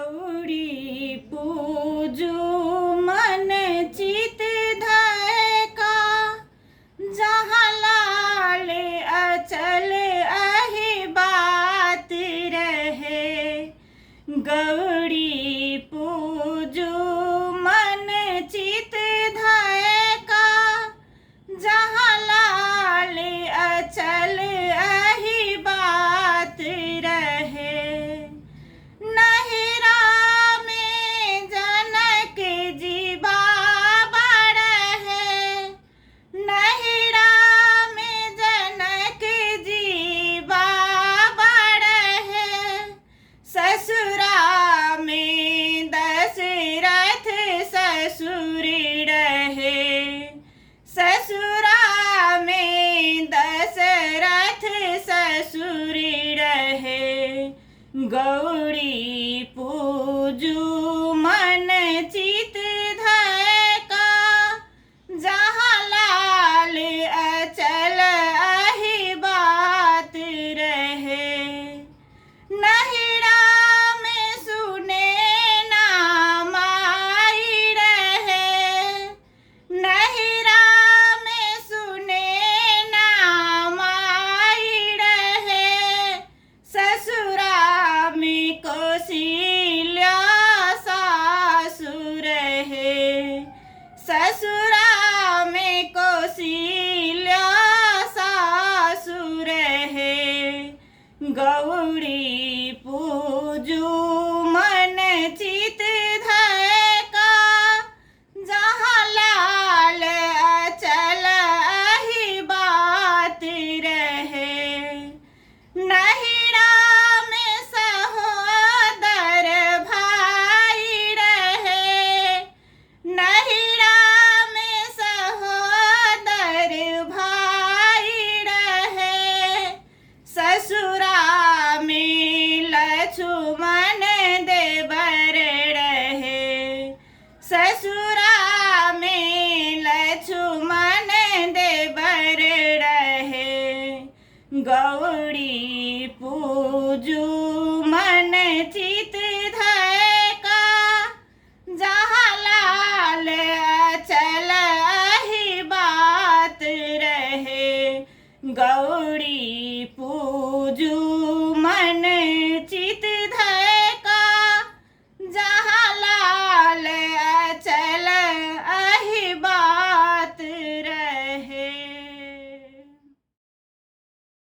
गौरी पूजू मन चित धैका, जहाँ लाल अचल अहि बात रहे। गौरी पूजू मन चित धैका, जहाँ लाल अचल अहि बात रहे। नहिरा में जनक जी बाबा रहे, नहिरा में जनक जी बाबा रहे। ससुरा में दशरथ ससुर रहे, ससुरा में दशरथ ससुर रहे। गौरी पूजू मन चित धैका, जहाँ लाल अचल अहि बात रहे। नहिरा में सुने नाम आई रहे, नहिरा में सुने नाम आई रहे। ससुरा में कौशल्या सासु रहे, ससुरा में कौशल्या सासु रहे। गौरी पूजू मन चित धैका, जहाँ लाल अचल अहि बात रहे। नहिरा में सहोदर भाई रहे, नहिरा में सहोदर भाई रहे। ससुरा में लक्ष्मण देवर रहे, ससुरा में लक्ष्मण देवर रहे। गौरी पूजू मन चित धैका, जहाँ लाल अचल अहि बात रहे। गौरी पूजू